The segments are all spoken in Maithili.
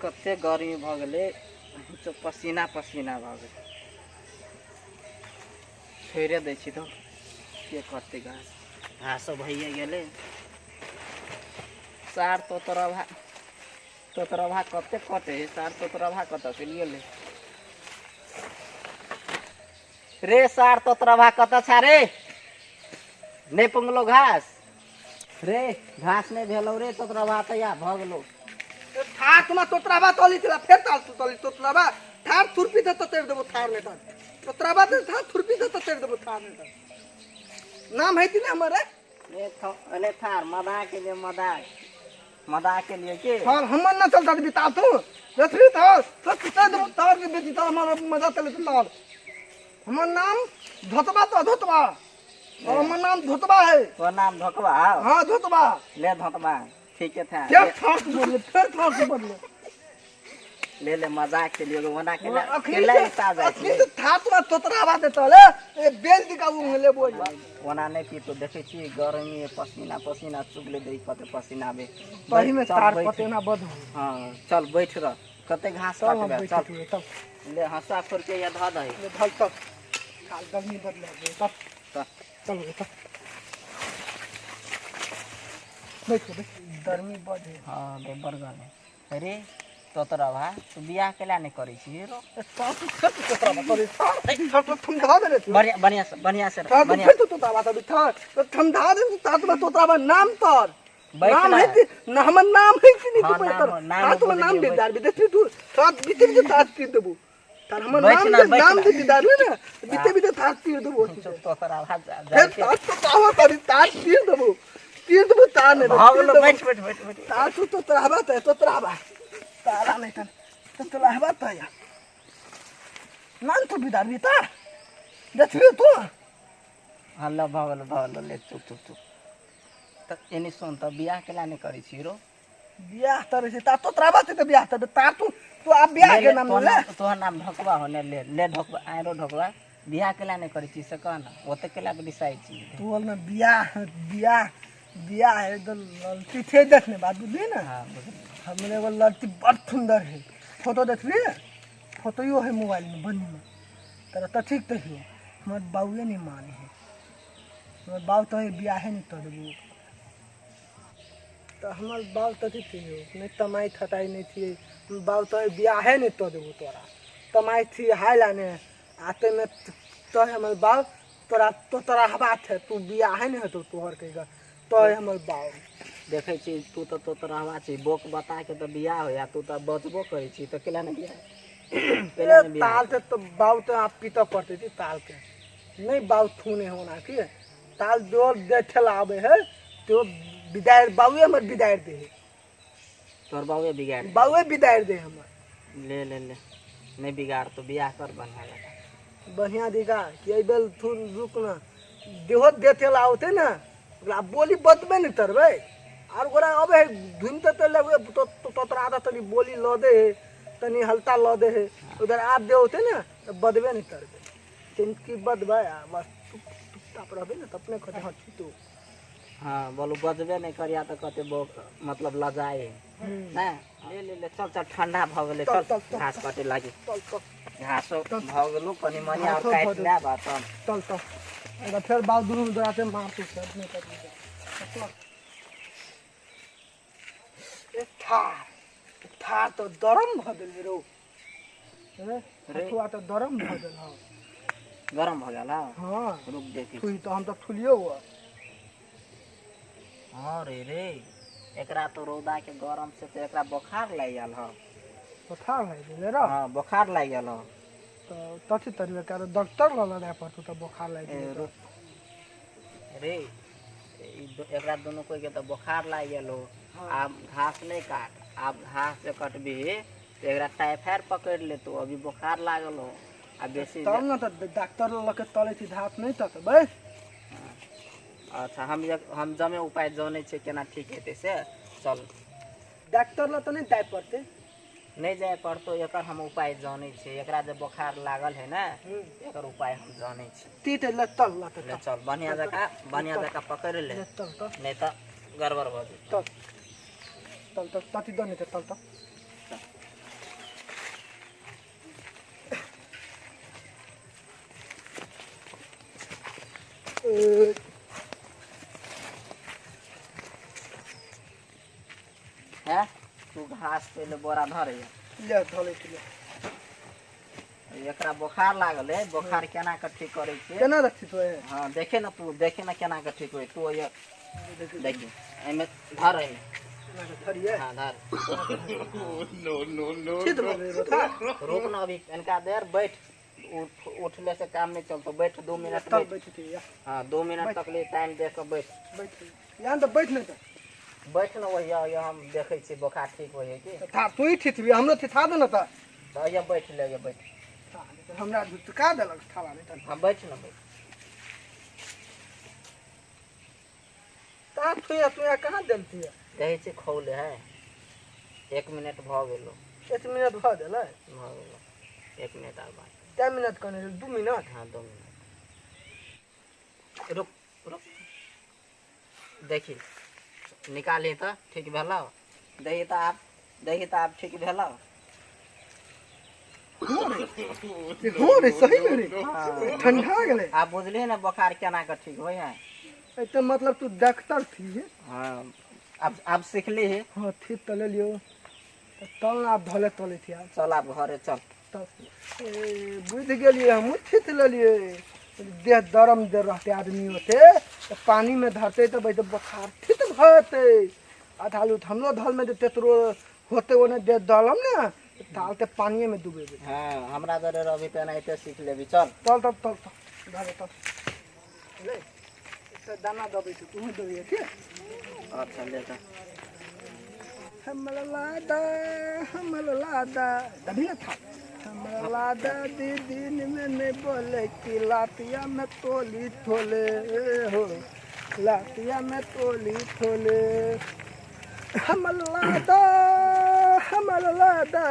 कते गर्मी भ गेलै, तो पसीना पसीना भ गेलै। छोड़ि दै छी तो के करतै घास, घासो भइए गेलै। सार तोतरभा तोतरभा कते कटे है, सार तोतरभा कतऽ चलि गेलै रे? सार तोतरभा कतऽ छा रे? नहि पुंगलो घास रे, घास नहि भेलौ रे तोतरभा, तऽ या भऽ गेलौ। थार तुमा तोतराबा तली थिला फेर ताल तू तली तोतराबा थार थुरपी दे तो तेर देबो थार ने तार तोतराबा दे थार थुरपी दे तो तेर देबो थार ने तार नाम है कि ना हमर रे? अरे थार मदा के लिए, मदा मदा के लिए के थार हमर ना चलता बिता तू रथरी थार तो तेर देबो तार के बेटी तार हमर मजा चले तार। हमर नाम धोतबा तो धोतबा, और हमर नाम धोतबा है। तो नाम धोतबा? हाँ धोतबा। ले धोतबा ठीक है था। फिर थार से बोले, फिर थार से बोले। ले ले मजाक के लिए ओना के ले अखनी ले से ता जाय अखनी से थार तोरा तोतराबा देतो ले ए बेल दिका उंगले बोल। ओना नहीं पीतो, देखै छी गर्मी पसीना पसीना चुगले दे कते पसीना बे तही में चल तार बैठ। पतेना बद हो। हां चल बैठ रह, कते घास चल हम काटबे बैठ चल तू तब ले हंसुआ खुर के या धऽ दही। ले धल तब काल गर्मी बदले दे तब तब चल तब बैठ बैठ गर्मी बद है। हां बे बड़ गर्मी अरे तोतरभा तू बियाह केला नहीं करै छी रो? ठंडा दे तू बढ़िया बढ़िया से बढ़िया से तार बढ़िया फिर तो तोतराबा तब थार तो ठंडा दे तू तार तो तोतराबा नाम तर बैठ नाम ना। है कि ना हमर नाम है कि नहीं हाँ, तू नाम- पर नाम तार तो बोल नाम दियो, दे बैठ। दार भी देख तू तार बीते बीते तार तीर देबू तार हमर बैठ नाम ना, दे बैठ नाम ना। दे दीदार ना बीते बीते तार तीर देबू चुप तोतरभा जा फिर तार तो तावा तारी तार तीर देबू तार नहीं भऽ गेलो, बैठ बैठ बैठ बैठ। तार तू तोतराबा त तोतराबा तारा नहीं तन तोतराबा त या नाम तो बिदार भी तार देखबी तू। हल्ला भऽ गेलो भऽ गेलो ले चुप चुप चुप। तऽ एनी सुन, तऽ बियाह केला नहीं करै छी रो? बियाह तर छै तार तोतराबा त बियाह तर तार तू तू आप बियाह के नाम ले। तोहर नाम ढकवा होने ले ले ढकवा आरो ढकवा बियाह केला नहीं करै छी से कह ना, ओते केला के डिसाइड छी? तू में बियाह बियाह बियाह है तो लड़की थे देखने बात बुझली ना। हाँ बुझली। हमरे एगो लड़की बड़ सुंदर है, फोटो देखली फोटोयो है मोबाइल में बनी में तर तो ठीक तो है। हमर बाबूए नहीं माने है, हमर बाबू तो है बियाहे नहीं तो देबू तो हमर बाबू तो ठीक थी नहीं तमाई थटाई नहीं थी बाबू तो है बियाहे नहीं तो देबू तोरा तमाई थी हाय लाने आते में तो हमर बाबू तोरा तो तोरा हवा थे तू बियाहे नहीं होतो तोहर कहिगा तो हमर बाबू। देखै छी तू तो तोतरहवा छी, बोक बता के तो बियाह होया, तू तो बचबो करै छी तो केला नहीं बियाह केला नहीं बियाह। ताल से तो बाबू तो आप पीता पड़ते थी ताल के नहीं बाबू थू नहीं होना की ताल दो देखे आवे है तो विदाई बाबू हमर विदाई दे है। तोहर बाबूए बिगाड़ दे। बाबूए विदाई दे हमर। ले ले ले नहीं बिगाड़ तो बियाह कर बढ़िया लगा बढ़िया दिखा कि एहि बेल थू रुक ना देहो देखे ला होते ना ओकरा बोली बतबे नहीं तरबै आर ओकरा अबे है धुन तो लगे तो तोतरा दे तनी बोली ल दे है तनी हल्का ल दे है उधर आप दे होते ना तो बदबे नहीं तरबै चिंकी बदबै आ बस चुप रहबे ना तो अपने कहते हाँ ठीक तो। हाँ बोलू बजबे नहीं करिया तो कहते बो मतलब लजाए ना। ले ले ले चल चल ठंडा भ गेलै चल, चल चल, चल, घास काटे लागी चल चल घासो चल। भ गेलो कनी मनी और घासो काटि भऽ गेलो। लेब आ तब चल चल अगर फिर बाल दुनू दौड़ाते मार तू सब नहीं कर चल। ए थार थार तो गरम भ गेल रो रे। हथुआ तो गरम भ गेल हौ। गरम भ गेल हौ? हाँ। रुक देखी। थुई तो हम तो थुलियो हुआ। हाँ रे रे एकरा तो रौदा के गरम से तो एकरा बुखार लागि गेल हौ। बुखार लागि गेल रो? हाँ बुखार लागि गेल हौ। तो तथी तरीके कारण डॉक्टर लग जाए पड़तो तो बुखार लागि ए, गेल। रुक। रे एकरा दोनों कोई के तो बुखार लागि गेल हो। हाँ। आब घास नहीं काट, आब घास जे कटबी तो एकरा टाइफाइड पकड़ लेतो, अभी बुखार लागल हो आ बेसी तब ना तो डॉक्टर लग के तले थी घास नहीं तकबै। अच्छा हम जमे उपाय जानै छियै केना ठीक हेतै से चल। डॉक्टर लग तो नहीं जाए पड़तै? नहीं जाए पड़तो, एकर हम उपाय जानै छियै। एकरा जे बुखार लागल है ना एकर उपाय हम जानै छियै। तीत ले चल ल त ले चल बढ़िया जकाँ बढ़िया जकाँ पकड़ ले। ले चल त। नहीं त गड़बड़ भ जेतै। चल चल त तति दने त चल त। हैं तू घास पहिले बोरा धर ये। ले धले छी ले। एकरा बोखार लागल है, बोखार केना के ठीक करै छियै? केना रखी तो है? हाँ देखे ना, तू देखे ना केना के ठीक होय। तू ये देखी एमे धर, एमे धरिए। हाँ धर। ठीक भऽ बता। रुक ना अभी इनका देर बैठ, उठ उठले से काम नहीं चलतो, बैठ 2 मिनट तब बैठ। बैठ या। हाँ 2 मिनट तक ले टाइम दे के बैठ। बैठ यहाँ तऽ बैठ नहीं तऽ। बैठ ना वही ये हम देखै छियै बोखार ठीक होइ है कि। था तू ही ठीक हमरो थिथा दे ना तऽ। तऽ ये बैठ ले, ये बैठ। हमरा का देलक थाला नहीं तऽ। हाँ बैठ ना बैठ। ता तू तू कहाँ देलती है? कहै छै खौले है, 1 मिनट भऽ गेलो। 1 मिनट भऽ गेलै? भऽ गेलो, 1 मिनट आर बाकी। 3 मिनट कहने रहे, 2 मिनट। हाँ 2 मिनट रुक रुक, देखी निकाली तऽ ठीक भेलौ। दही तऽ आब, दही तऽ आब ठीक भेलौ। हो रे सही में रे। हाँ। ठंडा गेलै। आब बुझलियै ने बोखार केना के ठीक होइ है? तऽ मतलब तू डॉक्टर थी? हाँ अब अब सीखली है। हाँ ठीक तऽ लेलियो तऽ तल ना आब धले तले थी आब। चल आब घरे चल। तब बुझि गेलियै हमहूँ ठीक लेलियै। देह दरम दे रहतै आदमी होते तऽ पानी में धरतै तऽ बैठ बोखार ठीक भऽ जेतै। आधा लूट हमरो धल में तेतरो होते ओने देह दलम ने ताल ते पानिये में डूबेबै। हाँ हमरा दरे रवि तऽ एनाहिते सीख लेबी। चल चल तब तब तब घरे तब ले एकटा दाना दबै छी तूहूँ देबही ठीक? अच्छा ले जा। हमर लादा, हमर लादा दबी ना था। हमर लादा दीदी में नहीं बोले कि लातिया में तोली थोले हो, लातिया में तोली थोले। हमर लादा, हमर लादा,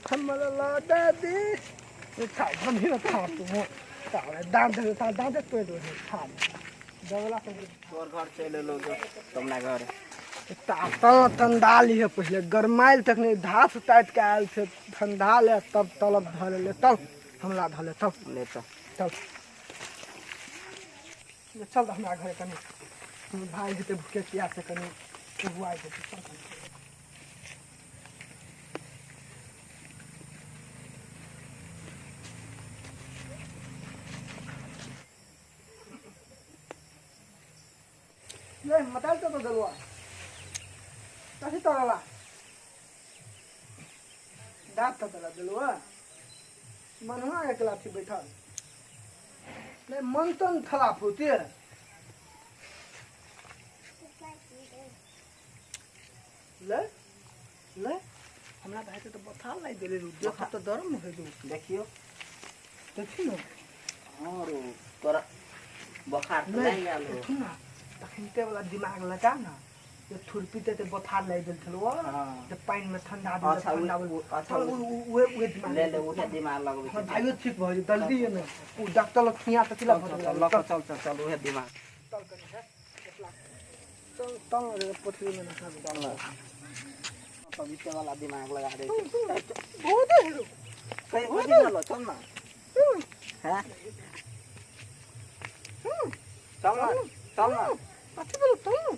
हमर लादा दी था दबी ना था। तू दाँत दे, दाँत तोड़ दो था दबला। तोर घर चलि एलौ जो तुमना घर। तल ठंडा लिहे पहिले, गरमायल तक नहीं, धास ताति के आयल छै, ठंडा ले तब तलब धऽ ले। तब हमरा धऽ ले तब। ले चल। चल चल हमरा घरे कनि भाइ हेतै भूखे प्यासे कनि उगुआइ जेतै। चल ले मताल तो दलवा कथी तरला दाँत ततला दलवा मनवा एकला थी बैठल नहीं मन तो खराब होती है। ले ले हमरा भाई के तो बथा लाई देले रू, देख तो दरम हो दू। देखियो देखी ना। हाँ रो तोरा बोखार तऽ नहीं आयल हो। ना तखनते वाला दिमाग लगा ना, जे थुरपी ते बोखार लाई देल छलो। हाँ। जे पानि में ठंडा दे, अच्छा, ठंडा अच्छा, उहे उहे दिमाग ले ले उहे दिमाग लगबै हमर छै। भाइयो ठीक भऽ जेतै जल्दी ने। उ डॉक्टर लग सुइया तऽ चल चल चल लऽ कऽ चल चल चल उहे दिमाग चल कनि है चल तल रे पोथरी में नहा दे। चल ना पवित्र वाला दिमाग लगा दे छै। बहुत है रो। कहीं कथी भेलौ? चल ना। हैं चल ना चल ना कथी भेलौ? चल ना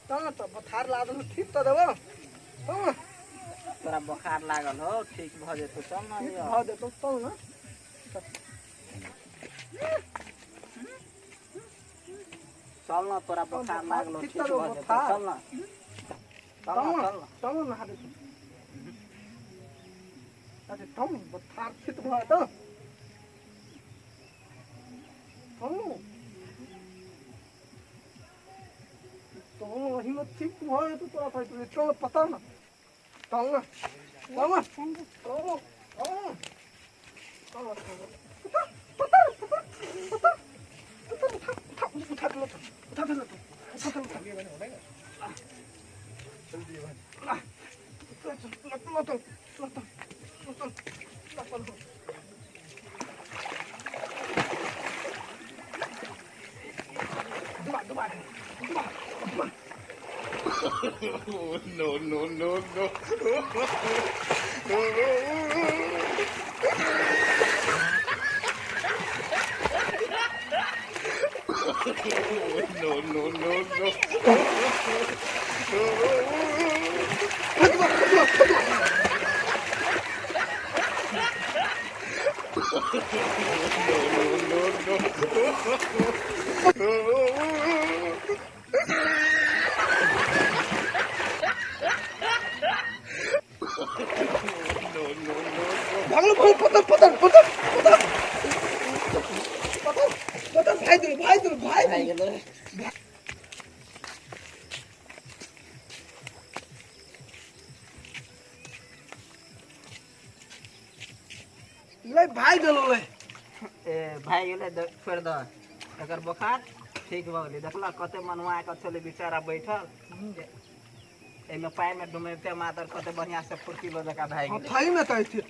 चल ना तऽ बोखार लागल ठीक तऽ देबो। चल ना। तोरा बोखार लागल हो ठीक भऽ जेतौ। चल ना ठीक यौ। भऽ जेतौ चल ना। चल ना तोरा बोखार लागल हो ठीक ठीक तऽ भऽ जेतौ। बोखार। चल ना चल ना चल ना चल ना नहा दे। अच्छा चल ना बोखार ठीक भऽ जेतौ। चल ना तो वही में ठीक भऽ जेतौ तोरा। भाई चल पता ना चल ना चल ना चल ना चल ना पता पता पता पता उठा उठा उठा उठा उठा उठा उठा No, no, no, no. No, no, no, no. खोदू। भागलो भागलो पतन पतन पतन पतन पतन पतन भाई दिल भाई दिल भाई भए दिल। गेलै। ले भाई दिल ले। ए भए गेलै, छोड़ि दह, एकर बोखार ठीक भऽ गेलै। देखलक कते मनुआ कऽ छलै बेचारा बैठल, एहिमे पानिमे डुमेबते मातर कते बढ़िआँ से फुर्ती जकाँ भए गेलै। थई में तै थे।